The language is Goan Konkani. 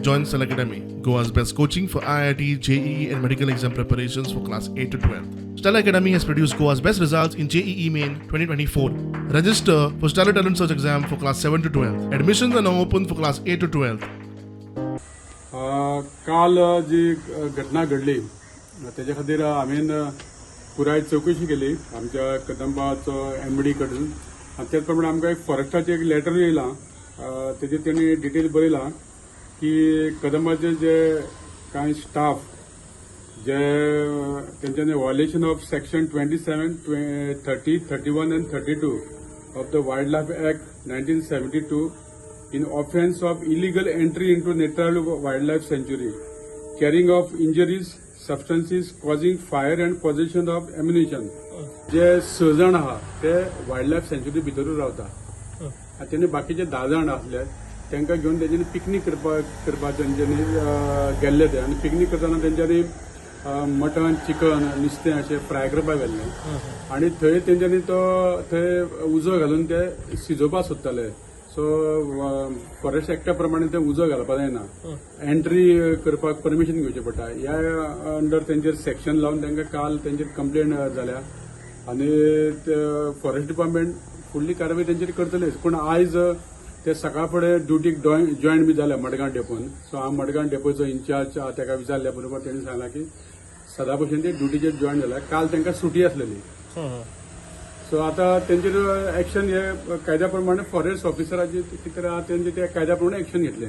Join Stellar Academy, Goa's best coaching for IIT, JEE, and medical exam preparations for class 8 to 12. Stellar Academy has produced Goa's best results in JEE Main 2024. Register for Stellar Talent Search exam for class 7 to 12. Admissions are now open for class 8 to 12. काल जी घटना घडली तेच्या खातीर हांवें पुराय चवकशी केली आमच्या कदंबाचो एमडी कडून आनी त्याच प्रमाणे आमकां एक फॉरेस्टाचें एक लेटर येयलां. तेजेर तेणी डिटेल बरयलां की कदंबाचे जे कांय स्टाफ जे तेंच्यांनी violation of section 27, 30, 31 and 32 of the Wild Life Act 1972 in offence of illegal entry into Netravali Wildlife Sanctuary, carrying of injurious substances causing fire and possession of ammunition. जे स जाण आहा ते वायल्ड लायफ सँच्युरी भितरूच रावता आनी तेणी बाकीचे 10 जाण आसले, तांकां घेवन तेंच्यांनी पिकनीक करपाक तेंच्यांनी गेल्ले ते. आनी पिकनीक करतना तेंच्यांनी मटन, चिकन, नुस्तें अशें फ्राय करपाक व्हेल्लें आनी थंय तेंच्यांनी तो थंय उजो घालून ते शिजोवपाक सोदताले. सो फॉरेस्ट एक्टा प्रमाणे ते उजो घालपाक जायना, एंट्री करपाक परमिशन घेवचें पडटा. ह्या अंडर तेंचेर सेक्शन लावन तांकां काल तेंचेर कंप्लेन जाल्या आनी फॉरेस्ट डिपार्टमेंट फुडली कारवाय तेंचेर करतलेच. पूण आयज ते सकाळ फुडें ड्युटीक जॉयन बी जाल्या मडगांव डेपोन. सो हांव मडगांव डेपोचो इन्चार्ज ताका विचारल्या बरोबर तेणी सांगलां की सदां भशेन ते ड्युटीचेर जॉयन जाल्या, काल तांकां सुटी आसलेली. सो आता तेंचेर एक्शन हे कायद्या प्रमाणे फॉरेस्ट ऑफिसराची कितें आहा तेंचे त्या कायद्या प्रमाणे एक्शन घेतले.